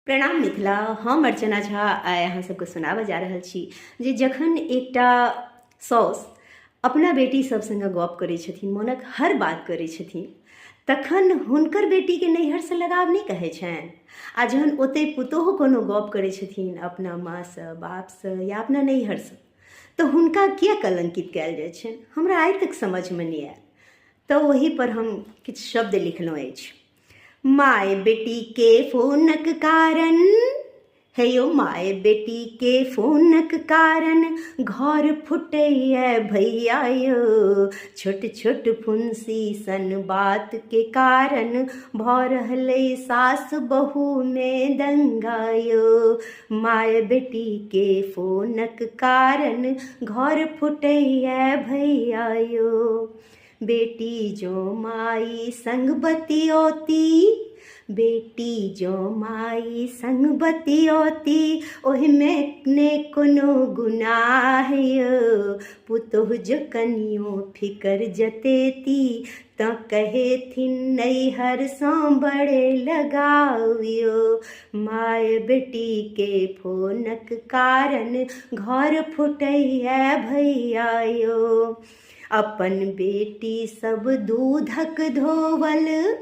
प्रणाम मिथिला, हम अर्चना झा आइ अहाँ सबके सुनाबऽ जा रहल छी जे जखन एकटा साउस अपना बेटी सब सङ्गे गप करै छथिन, मोनक हर बात करै छथिन, तखन हुनकर बेटीके नैहरसँ लगाव नहि कहै छनि। आ जहन ओतहि पुतोहु कोनो गप करै छथिन अपना माँसँ, बापसँ या अपना नैहरसँ, तऽ हुनका किए कलंकित कयल जाइ छनि, हमरा आइ तक समझमे नहि आयल। तऽ ओहिपर हम किछु शब्द लिखलहुँ अछि। माय बेटी के फोनक कारण, हे यौ माय बेटी के फोनक कारण घर फुटैया भैया यौ, छोट छोट फुंसी सन बात के कारण भऽ रहलै सास बहू मे दंगा यौ, माय बेटी के फोनक कारण घर फुटैया भैया यौ। बेटी जो माई संग बतियौती, बेटी जो माई संग बतियौती, ओहिमे ने कोनो गुनाह यौ, पुतोहु जो कनियो फिकर जतेती तऽ कहेथिन नैहरसँ बड़े लगाव यौ, माय बेटी के फोनक कारण घर फुटैया भैया यौ। अपन बेटी सब दूधक धोवल,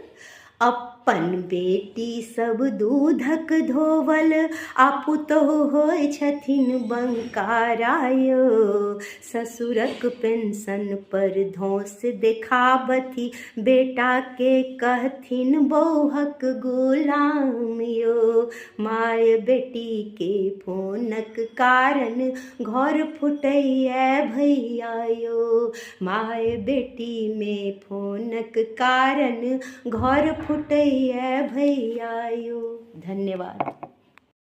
अपन बेटी सब दूधक धोवल, आ पुतोहु होइ छथिन बंकारा यौ, ससुरक पेंशन पर धौंस देखाबथि, बेटा के कहथिन बौहक गुलाम यौ, माय बेटी के फोनक कारण घर फुटैया भैया यौ, माय बेटी मे फोनक कारण घर फुटैया भैया यौ। धन्यवाद।